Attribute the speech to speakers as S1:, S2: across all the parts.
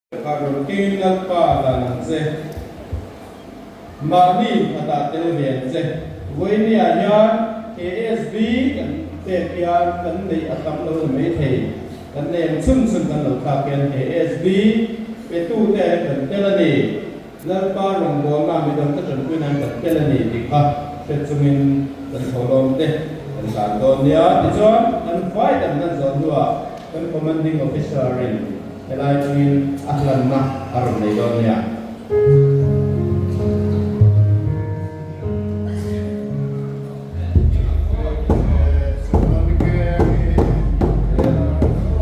S1: Kha rawn kengin Lalpa dan ang che. Mahni khatah tel ve ang che. Vawinia hian KSB kan pek hian kan neih a tam lo ni mai thei. Kan nei ang chhun chhun kan lo thlak hian KSB petute hian kan tel a ni. Lalpa rawngbawlna midangte tanpui nan kan tel a ni tih kha hre chungin kan thawhlawm te kan dan dawn nia. Tichuan kan fai kan hlan zawh hnuah kan Commanding Officer-in Helai chungin a hlanna a rawn nei dawn nia.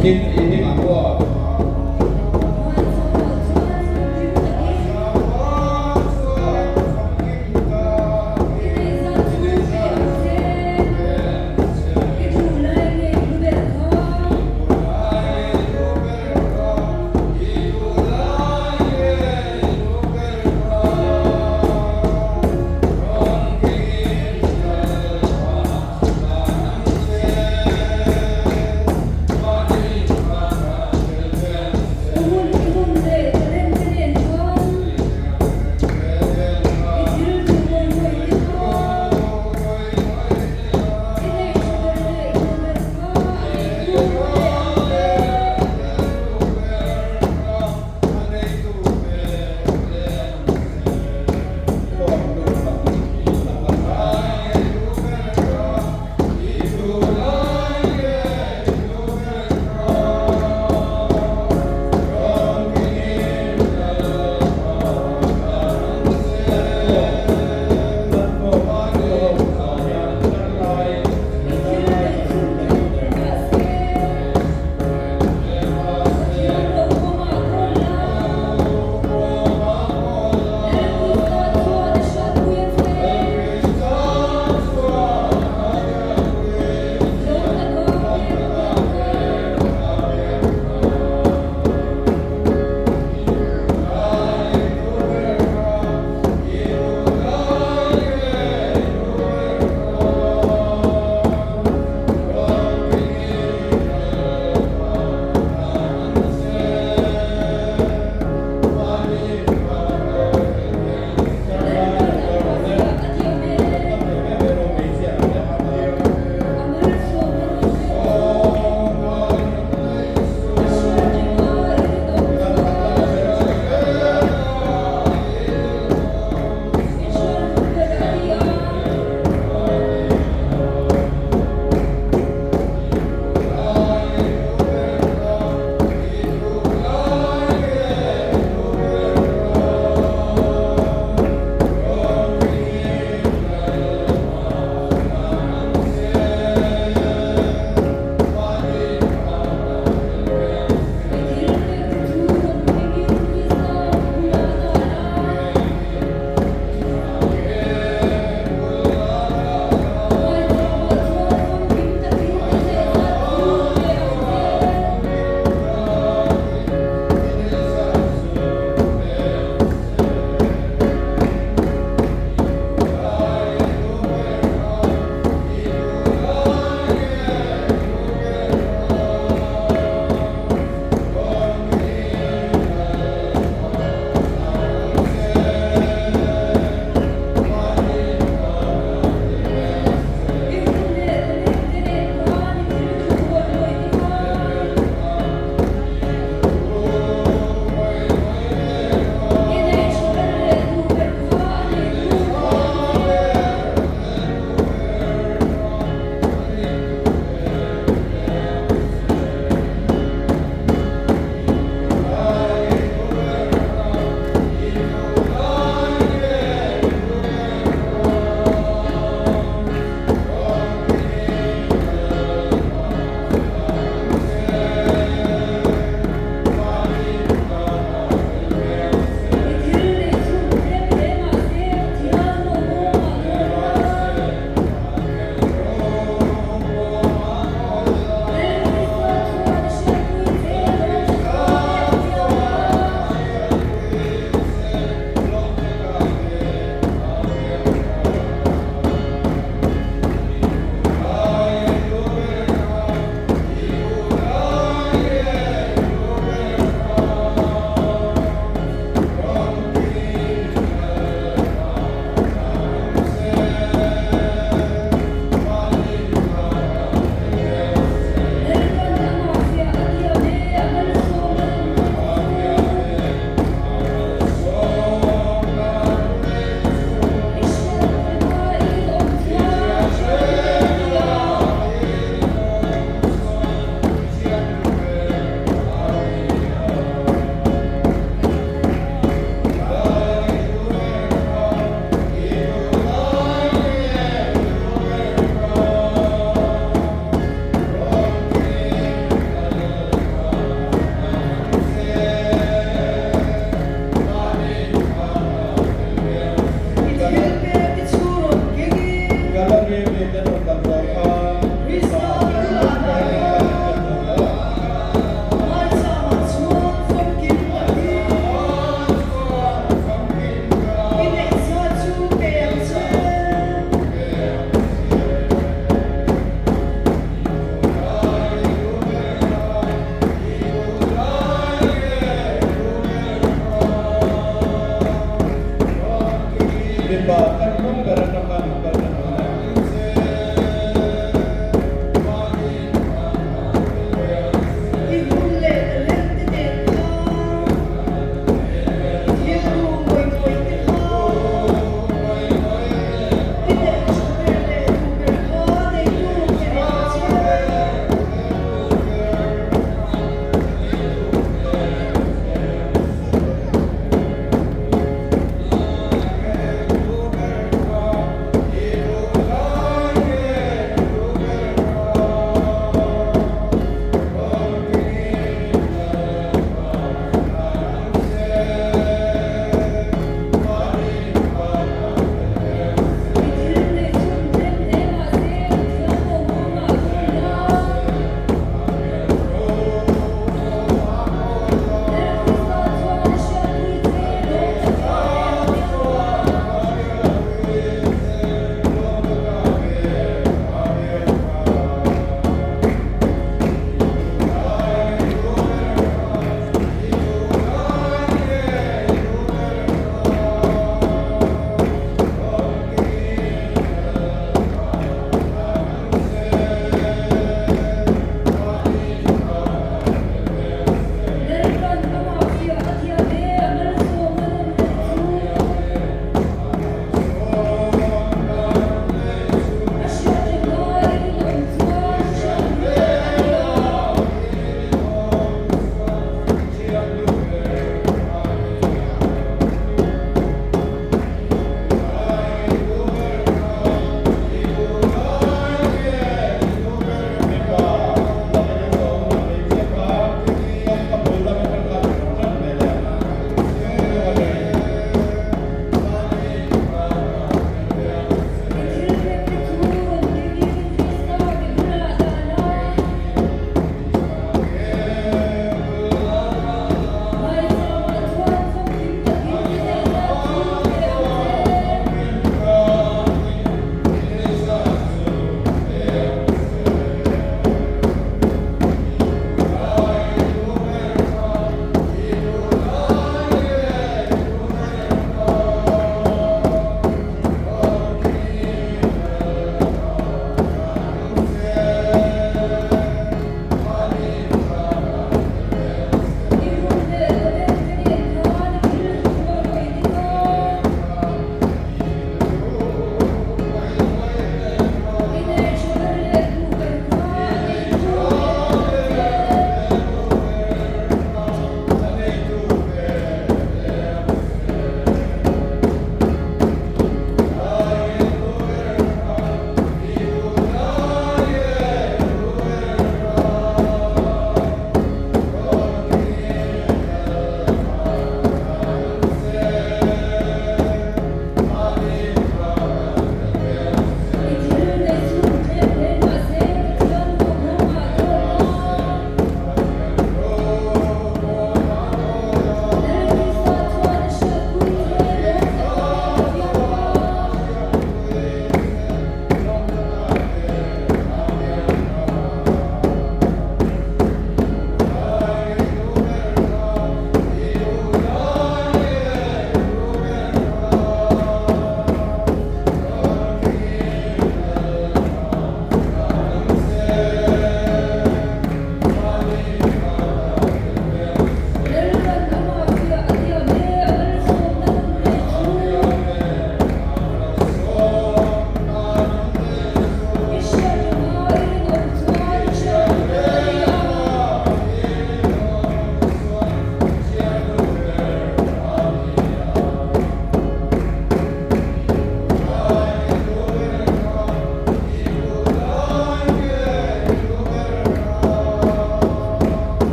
S1: Hlim i hlim ang u aw.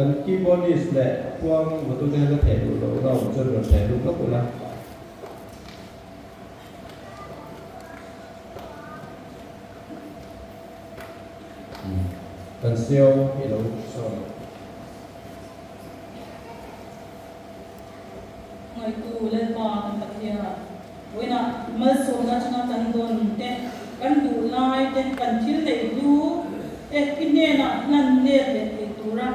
S1: Kan keyboardist leh khuang vatute hian ka theh duh loh na awm chuan rawn theh lut lawk ula. Kan siau i lo sawn.
S2: Ngaihtu Lalpa kan Pathian, vawiinah malsawmna atanga kan dawn te, kan duh lai te, kan thil neih hlu te i hnenah hlan let leh thei tura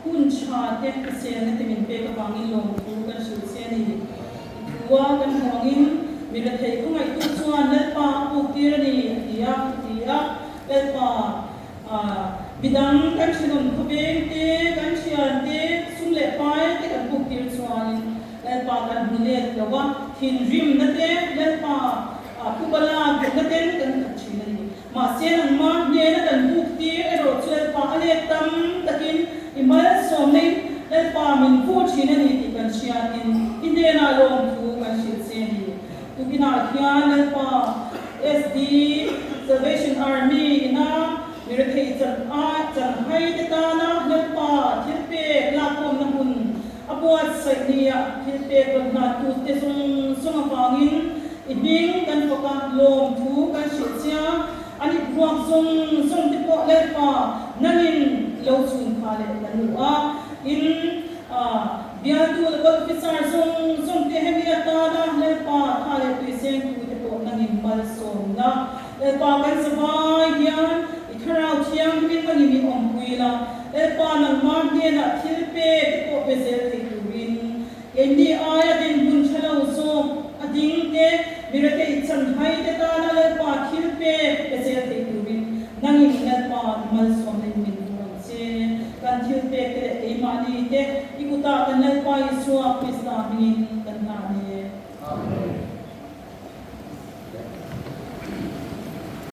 S2: hun tha te hriselna te min pek avangin lawmthu kan hrilh che a ni. I thua kan hmuh angin mi rethei khawngaihtu chuan Lalpa a puk tir a ni, a ti a, a ti a. Lalpa, midang kan thenawm khawveng te, kan thian te, sum leh pai te kan puk tir chuanin Lalpa kan hmu let lo a, thinrimna te Lalpa pubala duhna ten kan khat thin a ni. Mahse nangmah hnena kan buk tir erawh chu Lalpa a let tam takin i malsawmna in Lalpa min vur thin a ni tih kan hriatin i hnenah lawmthu kan hrilh che a ni. Tukinah hian Lalpa SD Salvation Army ina mi rethei chan a chanhai te tana Lalpa thil pek lakkhawmna hun a buatsaih nia thil pek rawn hlan tu te zawng zawng avangin i hming kan fak a, lawmthu kan hrilh chia a ni ruak zawng zawng te pawh Lalpa nangin lo chhun kha leh kan duh a, in Bialtu level officer zawng zawng te hemi atana Lalpa tha leh tuiseng tu te pawh nangin malsawmna Lalpa kan zavai hian i thlarau thianghlimin nangin i awmpui la, Lalpa nangmah hnenah thil pek te pawh pe zel thei turin keini aia dinhmun tha lo zawk a ding te miretei chanhai te tana Lalpa thil pek pe zel thei turin nangin Lalpa i malsawmna in min vur ang che. Kan thil pek te leh keimahni te i kutah kan Lalpa Isua Krista hmingin.